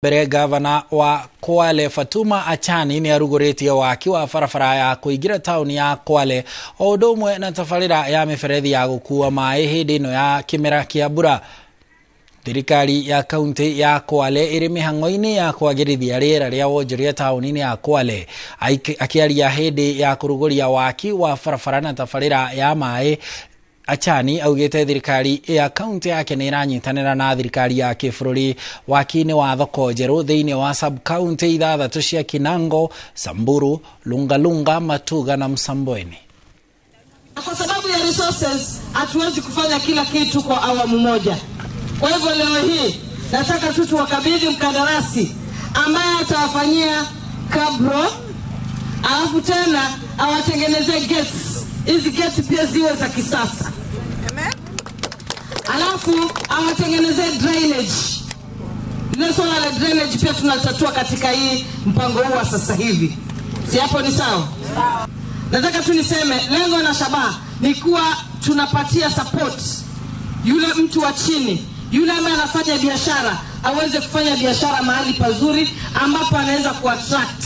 Mbere gavana wa Kwale Fatuma Achani nĩ arugũrĩtie waki wa barabara ya kũingĩra taũni ya Kwale o ũndũ ũmwe na tabarĩra ya mĩberethi ya gũkua maĩ hĩndĩ ĩno ya kĩmera kĩa mbura. Thirikari ya kaunti ya Kwale ĩrĩ mĩhang'o-inĩ ya kwagĩrithia rĩera rĩa wonjoria taũni-inĩ ya Kwale. Akĩaria hĩndĩ ya kũrugũria waki wa barabara na tabarĩra ya maĩ, Achani augĩte thirikari ya kaunti yake nĩ ĩranyitanĩra na thirikari ya kĩbũrũri waki-inĩ wa thoko njerũ thĩinĩ wa sub county ithathatũ cia Kinango, Samburu, Lungalunga, Matuga na Msambweni. Kwa sababu ya resources hatuwezi kufanya kila kitu kwa awamu moja. Kwa hivyo leo hii nataka tu tuwakabidhi mkandarasi ambaye atawafanyia cabro, alafu tena awatengenezee gates. Hizi gates pia ziwe za kisasa. Alafu awatengenezee drainage. Ile swala la drainage pia tunatatua katika hii mpango huu wa sasa hivi. Si hapo ni sawa? Nataka tu niseme lengo na shabaha ni kuwa tunapatia support yule mtu wa chini, yule ambaye anafanya biashara aweze kufanya biashara mahali pazuri ambapo anaweza kuattract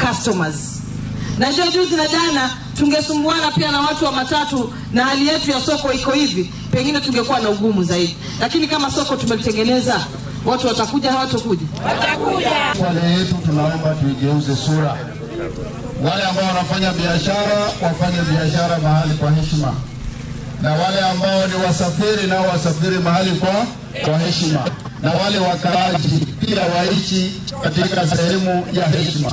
customers. Najua juzi na jana tungesumbuana pia na watu wa matatu na hali yetu ya soko iko hivi, pengine tungekuwa na ugumu zaidi, lakini kama soko tumelitengeneza, watu watakuja, hawatakuja? Watakuja. Kwale yetu tunaomba tuigeuze sura. Wale ambao wanafanya biashara wafanye biashara mahali kwa heshima, na wale ambao ni wasafiri nao wasafiri mahali kwa heshima, na wale wakaaji pia waishi katika sehemu ya heshima.